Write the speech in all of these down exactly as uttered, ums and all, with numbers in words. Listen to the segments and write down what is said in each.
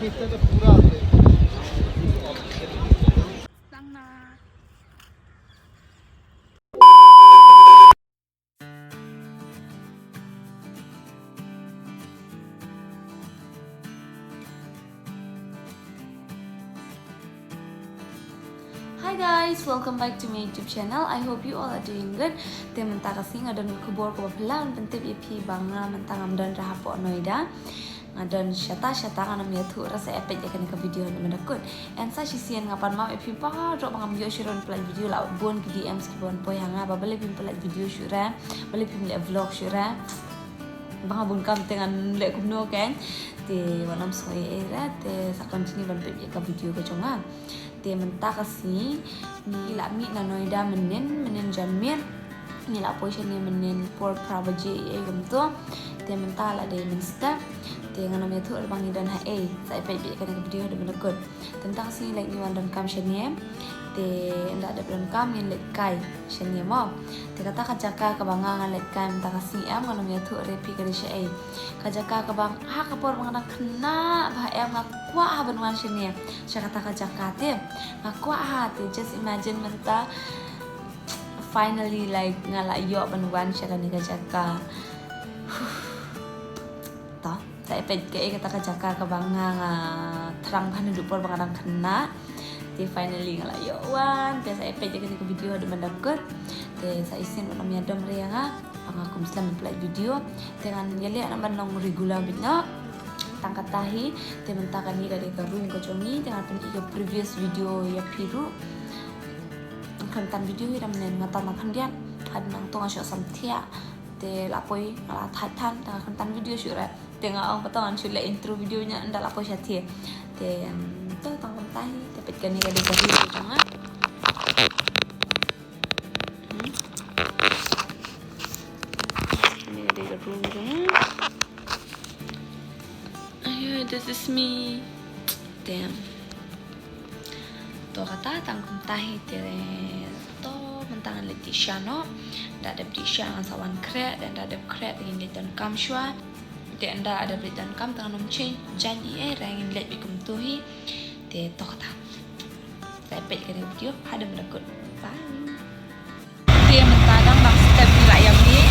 Hi guys, welcome back to my YouTube channel. I hope you all are doing good. Te mynta ka sngi nga don khubor kaba phylla ban pyntip ïa phi ba nga mynta ngam don re hapoh Noida. Nga don shata shata, ngan ym ïathuh re, sa ïa peit ïa kane ka video haduh mynta kut. Yn sa shisien nga pan map ïa phi baroh ba ngam ïoh shuh ban pynlait video, la bun ki D Ms kiba wan poi ha nga ba balei phim pynlait video shuh re, balei phim leh vlog shuh re. Ba nga bun kam te ngan leh kumno kein. Te wat nym sngew ei ei re, te sa continue ban peit ïa ka video ka jong nga. Te mynta ka sngi ngi la mih na Noida mynnin, mynnin janmiet. Ngi la poi shane mynnin por phra baje ei ei kumto. Te mynta la dei mynstep. Te ngan ym ïathuh re ba ngi don ha ei, sa ïa peit ïa kane ka video haduh mynta kut. Te mynta ka sngi leit ngi wan donkam shane. Te ynda dep donkam ngin leit kai shane mo. Te kata ka jaka kaba nga ngan leit kai mynta ka sngi em, ngan ym ïathuh re phi ka dei shaei. Ka jaka kaba ha ka por ba nga dang khynnah bha em nga kwah ha ban wan shane. Sha kata ka jaka te nga kwah ha, te just imagine mynta finally, like, nga la ïoh ban wan sha kane ka jaka. To, sa ïa peit kaei kata ka jaka kaba nga, nga thrang bha naduh por ba nga dang khynnah. Te finally nga la ïoh wan, te sa ïa peit ïa kane ka video haduh mynta kut. Te sa shisien wat nym ïadom re ïa nga ba nga khlem slem ban pynlait video. Te ngan ïaleh na ban long regular beit noh. Tang kata hi, te mynta kane ka dei ka room ka jong ngi, te ngan pyni ka previous video ïa phi ruh. Khlem tan video hi da mynnin, nga tan tang khyndiat. Hadien nangta nga shoh samthiah. Te la poi, nga la thait than, te nga khlem tan video shuh re. Te nga ong ba to ngan shu leh intro video ynda la poi shatei. Te, em, to tang kumta hi, te peit kane ka dei ka room ka jong nga. Hmm? Kane ka dei ka room ka jong nga. Ayo, this is me. Damn. To kata tang kumta hi te. To mynta ngan leit dih sha noh. Ynda dep dih sha ngan sa wan khreh, ynda dep khreh te ngin leit donkam shuwa. Te ynda dep leit donkam te ngan ym change jaiñ ei ei re, ngin leit beit kumto hi. Te to kata. Sa ïa peit kane ka video haduh mynta kut. Bye. Te mynta dang dang step ngi la ïa mih.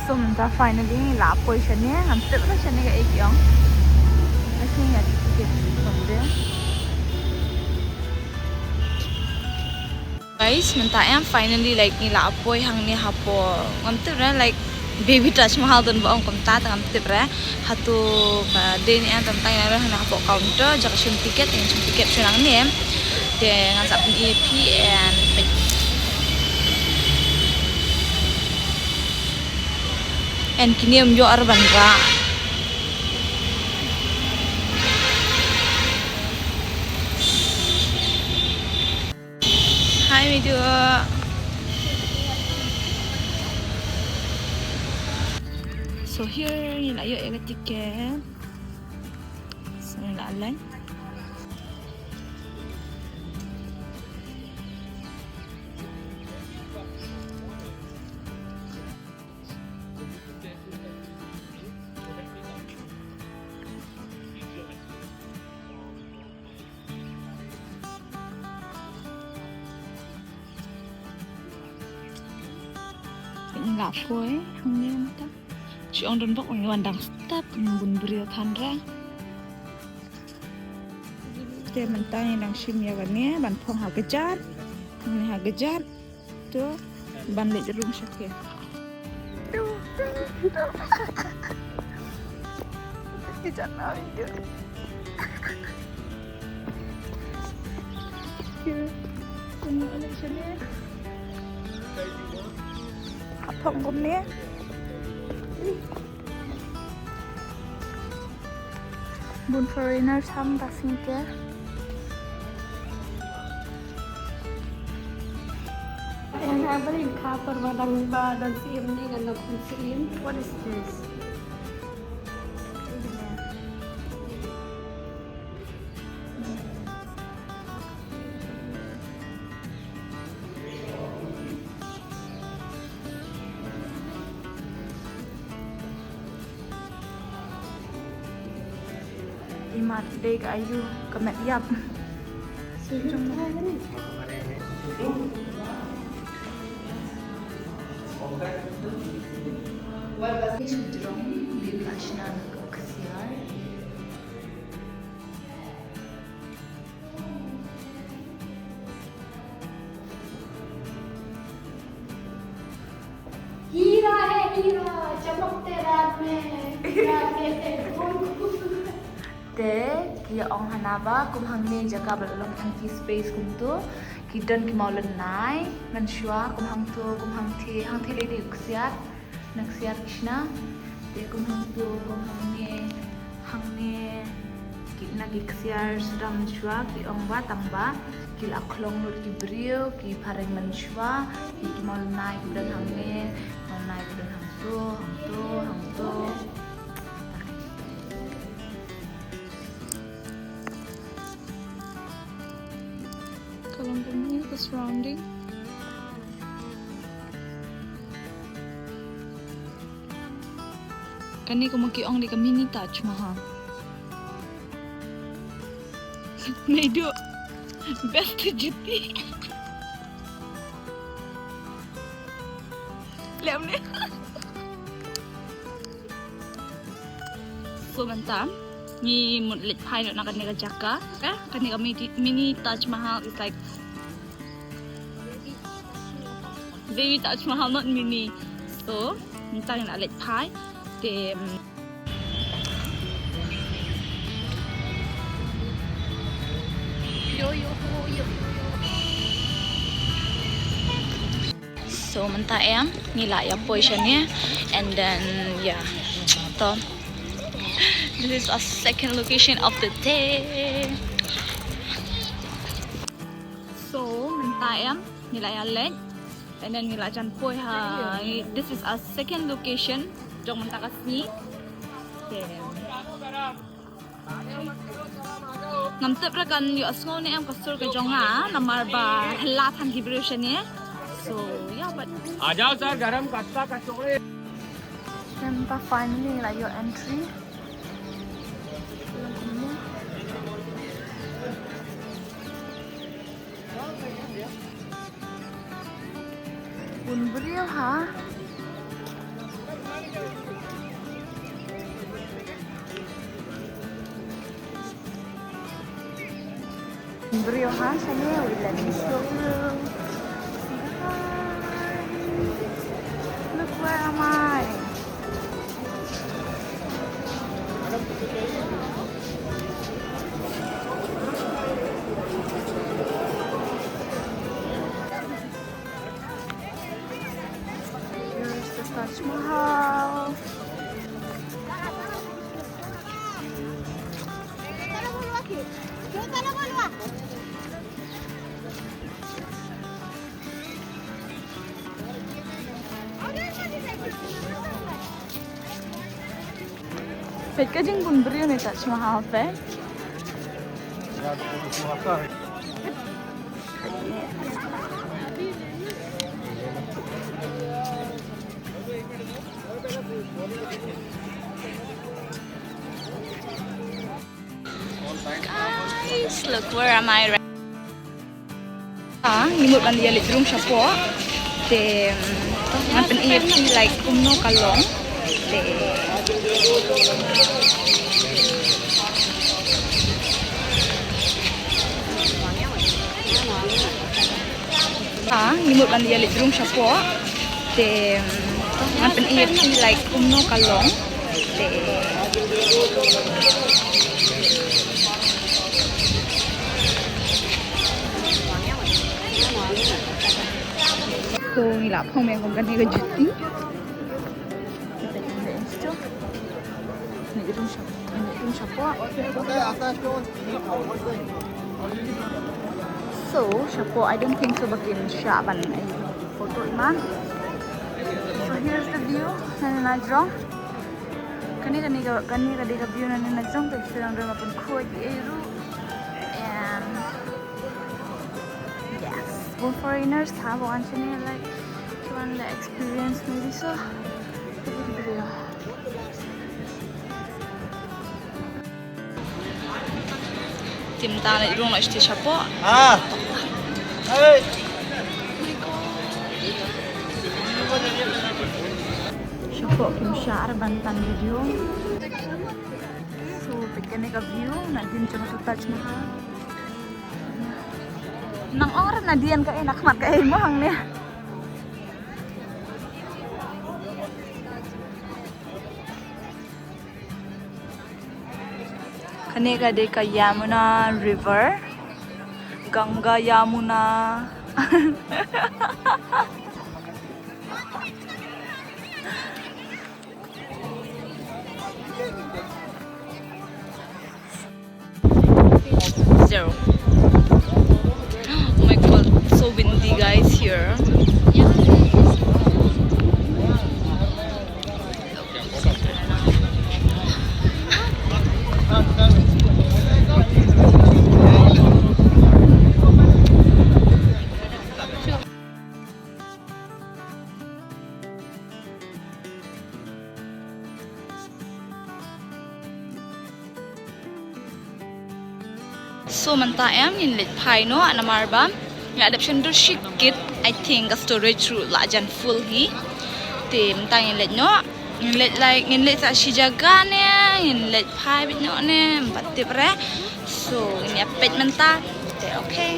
So mynta finally ngi la poi shane, ngam tip re shane kaei ki ong. I think ïa ticket from there. Guys, mynta em finally, like, ngi la poi hangne hapoh, ngam tip re, like, baby Taj Mahal don ba ong kumta, te ngam tip re hato ka dei ne em, te mynta ngi la don hangne hapoh counter, jaka shim ticket, te ngin shim ticket shuwa nangne. Te ngan sa pyni ïa phi, and, like, and kine ym ïoh re ban rah. Hi, Midu. So here, ngi la ïoh ïa ka ticket. So, ngi la line. Ngi la poi hangne mynta. Shu ong don bok ngi wan dang step, bun briew than re. Te mynta ngi dang shim ïa kane ban phong ha ka jar. Hangne ha ka jar. To, ban leit rung sha phi. Ki jan na video. Ki jan na video. Hap phong kumne. Bun foreigners ham ta sngewthuh. Ïa nga ba ring ka por ba dang ba dang siem ne ngan dang siem. What is this? Dei ka ayu ka met ïap. Shu jrong, dei la shna na ka ksiar. हीरा है हीरा, चमकते रात में, रात में से फूल। Te ki ong hana ba kum hangne jaka ba long empty space kumto, ki don ki mawlynnai mynshuwa, kum hangto, kum hangthie, hangthie lei dei u ksiar. Na ksiar ki shna. Te kum hangto, kum hangne, hangne, ki na ki ksiar sdang mynshuwa, ki ong ba tang ba ki la khlong lut ki briew, ki phareng mynshuwa, ki, ki mawlynnai ki don hangne, mawlynnai ki don hangto, hangto, hangto. Ka long kumne ka surrounding. Kane ka ma ki ong dei ka mini Taj Mahal. Neidu best juti. Lem ne. So mynta ngi mut leit phai noh na kane ka jaka. Eh, kane ka mini, mini Taj Mahal is like baby Taj Mahal, not mini. So mynta ngi la leit phai. Te, mm, yo, yo, yo, yo, yo. So mynta em ngi la ïa poi shane, and then yeah, to this is our second location of the day. So mynta em ngi la ïa leit, and then ngi la jan poi ha. This is our second location jong mynta ka sngi. Okay. Ngam tip re kan ïohsngew ne em ka sur ka jong nga, namar ba la than ki briew shane. So yeah, but आ जाओ सर, गरम कस्ता कचौड़ी। Mynta finally la ïoh entry. Bun briew ha. Bun briew ha shane, wait, let me show you. Guys, look where am I. Here's the Taj Mahal. Peit ka jingbun briew ne Taj Mahal peit. Guys, look where am I right. Ah, ngi mut ban ïa leit rung shapoh. Te, mm, ngan pyni ïa phi, like, kumno ka long. Te, ah, ngi mut ban ïa leit rung shapoh. Te, mm, ngan pyni ïa phi, like, kumno ka long. Te, ko ngi la phong meng kum kane ka juti. Ngi rung shapoh. So shapoh, I don't think so ba kin shah ban ai photo iman. So here's the view. Nane na jrong. Kane, kane ka, kane ka dei ka view nane na jrong, te shu dang dei ban pynkhuid ei ruh. And yes, bun foreigners ha ba wan shane, like, ki wan leh experience maybe, so. Video. Te mynta ngi la rung noh shatei shapoh. Ah. Hey. Shapoh kim shah ban tan video. So, peit kane ka view nadien jong ka Taj Mahal. Nang ong re nadien kaei, na khmat kaei mo hangne. Kane ka dei ka Yamuna River. Ganga Yamuna. Zero. Oh my God, so windy, guys, here. So mynta em ngin leit phai noh namar ba nga dep shon dur shi kit, I think ka storage ruh la jan full hi. Te mynta ngin leit noh, ngin leit, like, ngin leit sa shi jaka ne, ngin leit phai beit noh ne, em pat tip re. So ngin ïa peit mynta. Te okay.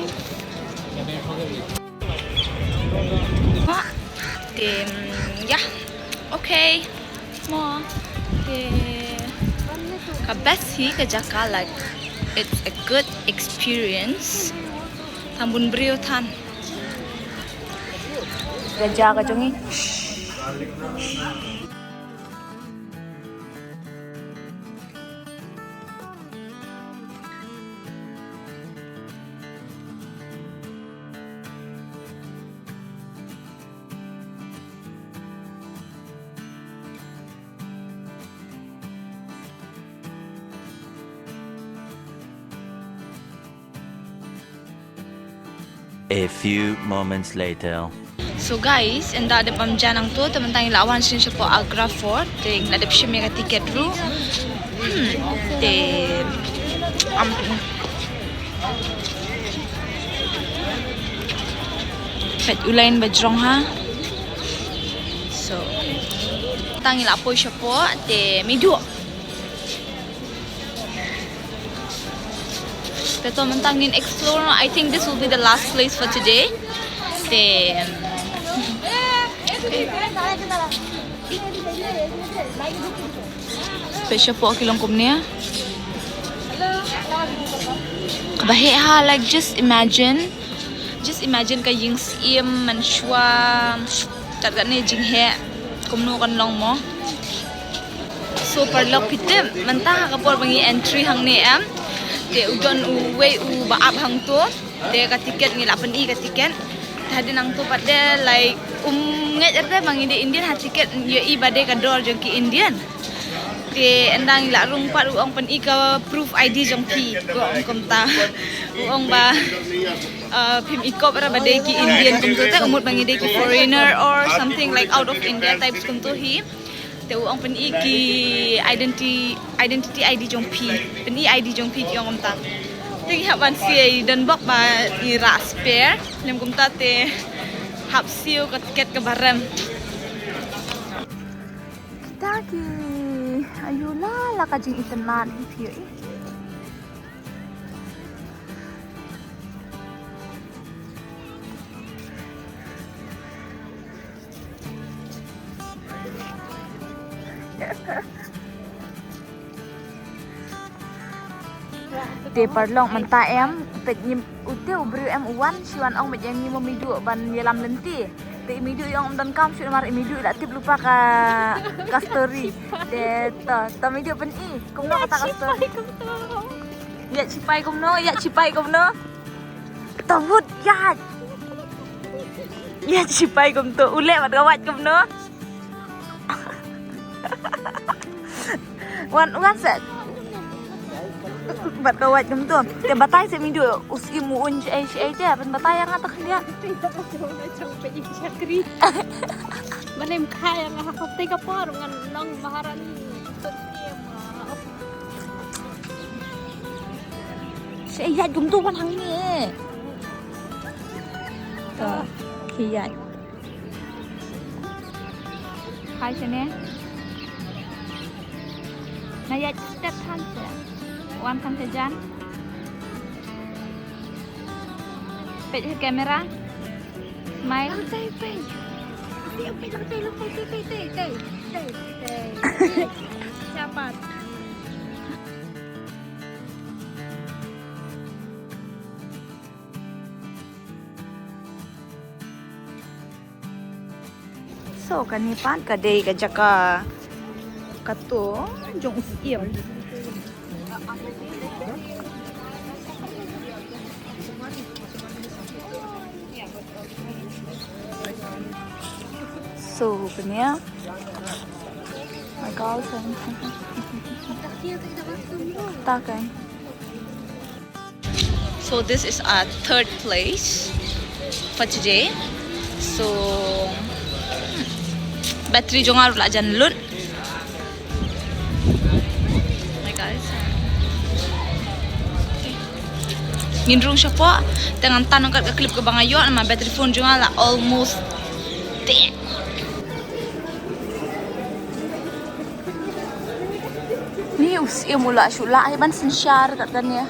Te, mm, yeah. Okay. Mo. Te ka best hi ka jaka, like, it's a good experience. Tang bun briew than. Ka jaka jong ngi. A few moments later. So guys, ynda dep bam ja nangto, te mynta ngi la wan sha shapoh Agra Fort, te ngi la dep shim ïa ka ticket ruh. Hmm, te, am, peit u line ba jrong ha. So, mynta ngi la poi shapoh, te mih duh. Te to mynta ngin explore. I think this will be the last place for today. Te peit shapoh ki long kumne. Kaba heh ha, like, just imagine. Just imagine ka ïing syiem mynshuwa. Kat kane jingheh kumno kan long mo. So paralok phi tip, mynta ha ka por ba ngi entry hangne em, te u don uwei u ba ap hangto, te ka ticket ngi la pyni ka ticket. Te hadien nangto pat de, like, um ngeit erte ba ngi dei Indian ha ticket, ïohi ba dei ka dor jong ki Indian. Te ynda ngi la rung pat u ong pyni ka proof I D jong phi, u ong kumta. U ong ba, uh, phim ikop ra ba dei ki Indian kumto te, u mut ba ngi dei ki foreigner or something like out of India types kumto hi. Te u ong pyni ki identity, identity I D jong phi. Pyni I D jong phi ki ong kumta. Te ngi hap ban siew don bok ba ngi rah spare. Lem kumta te hap siew ka ticket kaba rem. Kita ki ayu la la ka jingitynnad hi phi ïohi. Te paralok mynta em, peit ngi, ute u briew em u wan, shi wan ong ba ïa ngi mo mih duh ban ïalam lynti. Te i mih duh i ong ym donkam shuh namar i mih duh i la tip lypa ka, ka story. Te to, to mih duh pyni kumno kata ka story. Ïa shipai kumno, ïa shipai kumno. To mut ïa. Ïa shipai kumto, u leh bad ka wait kumno. Wan, wan seh. Bad ka wait kumto. Te batai seh mih duh, u syiem u un shaei shaei te, ban batai ïa nga to khyndiat. Balei ym kha ïa nga ha kata ka por ngan long Maharani. Ïaid kumtu wan hangne. To, ki ïaid. Hai shane. Nga ïaid step than seh. Wan kham ka jan. Peit ha camera. Smile. Lang tai, peit. Peit, peit, lang tai, lang tai, tai, tai, tai, tai, tai. Siapa? So, kane pat ka dei ka jaka kato jong u Syiem. So, kane. My God, so. Ta kai. So this is our third place for today. So, hmm, battery jong nga ruh la jan lut. Hi guys. Ngin rung shapoh, te ngan tan kat ka clip kaba nga ïoh, namar battery phone jong nga la almost dead. Ni u Syiem u la shu lah hi ban synshar kat kane.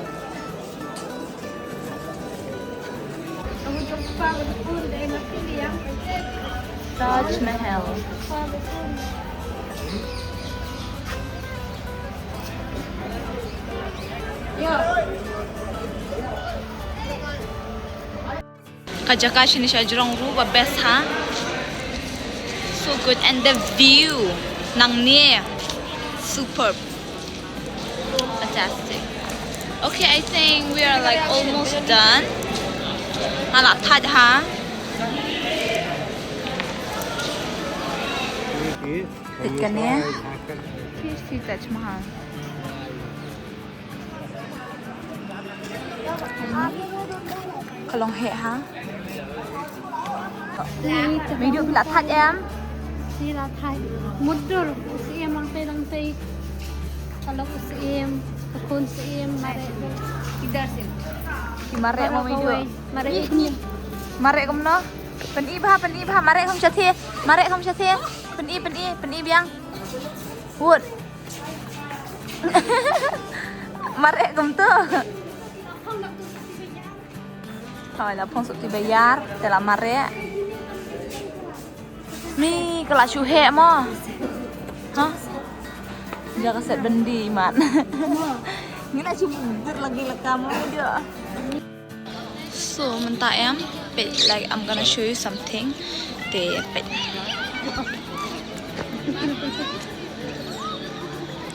Taj Mahal. Ka jaka shane sha jrong ruh ba best ha. So good, and the view nangne superb. Fantastic. Okay, I think we are, like, almost done. Nga la thait ha. Ikan ya. Here's the Taj Mahal. Ka long heh ha. Ni, Meiduh, phi la thait em? Phi la thait. Mutdur u Syiem lang tei lang tei. Ka long u Syiem, ka khun Syiem, mareh. Ki mareh mo Meiduh. Mareh. Mareh kumno? Pyni bha, pyni bha, mareh kham shathie. Mareh kham shathie. Pyni, pyni, pyni biang. Wut. Mareh kumto. Hoi, la phong suk ti ba ïar, te la mareh. Ni ka la shu heh mo. Ha? Ja ka set bendi mat. Ngi la shu dur lagi la kam mo dia. So, mynta em, peit, like, I'm gonna show you something. Te peit.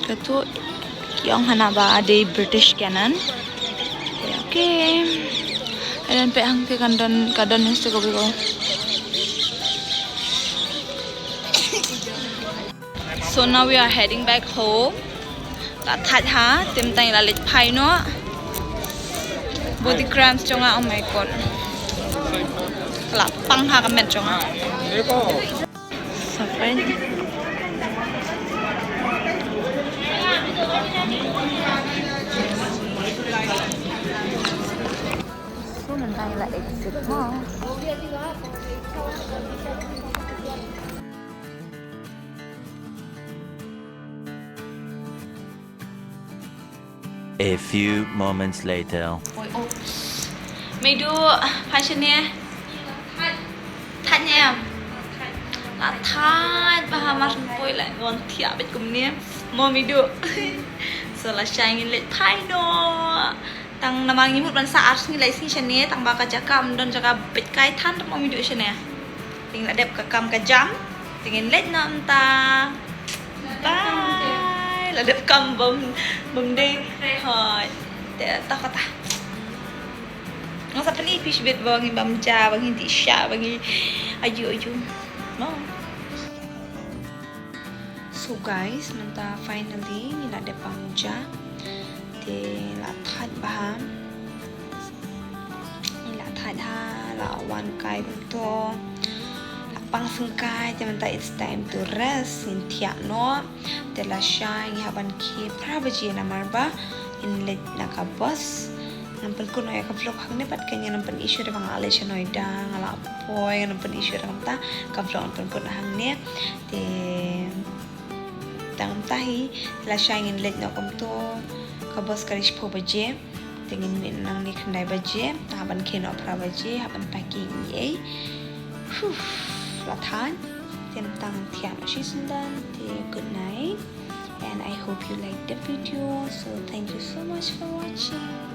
Kato ki ong hana ba dei British cannon. Te, okay. And then peit hangte kan don, ka don nang stek ko. So now we are heading back home. La thait ha, te mynta ngi la leit phai noh. Body cramps jong nga, oh my God. Ka la pang ha ka met jong nga. So, friend. So, mynta ngi la exit mo. A few moments later. Oi, oh. Meiduh, phai shane. Thait ne em? La thait bha, mar poi la wan thiah beit kumne. Mo Meiduh. So lashai ngin leit phai noh. Tang namar ngi mut ban sah ar sngi lai sngi shane, tang ba ka jaka ym don jaka beit kai than mo Meiduh shane. Te ngi la dep ka kam ka jam, te ngin leit noh mynta. Bye. La dep kam bym, bym dei. Hooid. Te ta kata. Nga sa pyni phi shibit ba ngi bam ja, ba ngi dih sha, ba ngi ayu ayu. Mo. So guys, mynta finally ngi la dep bam ja. Te la thait bha. Ngi la thait ha, la wan kai kumto. La pang syngkai, te mynta it's time to rest, ngin thiah noh. Te lashai ngi hap ban khie phra baje namar ba ngin leit na ka bus. Ngan pynkut noh ïa ka vlog hangne pat, ka ngan pyni shuh da ba nga la leit sha Noida, nga la poi, ngan pyni shuh da kumta, ka vlog ngan pynkut hangne. Te tang kumta hi, lashai ngin leit noh kumto, ka bus ka dei shiphew baje. Te ngin mih nangne khyndai baje, te hap ban khie noh phra baje, hap ban packing ei ei. Huh, la thait. Te tang thiah noh shisien, te good night. And I hope you like the video. So thank you so much for watching.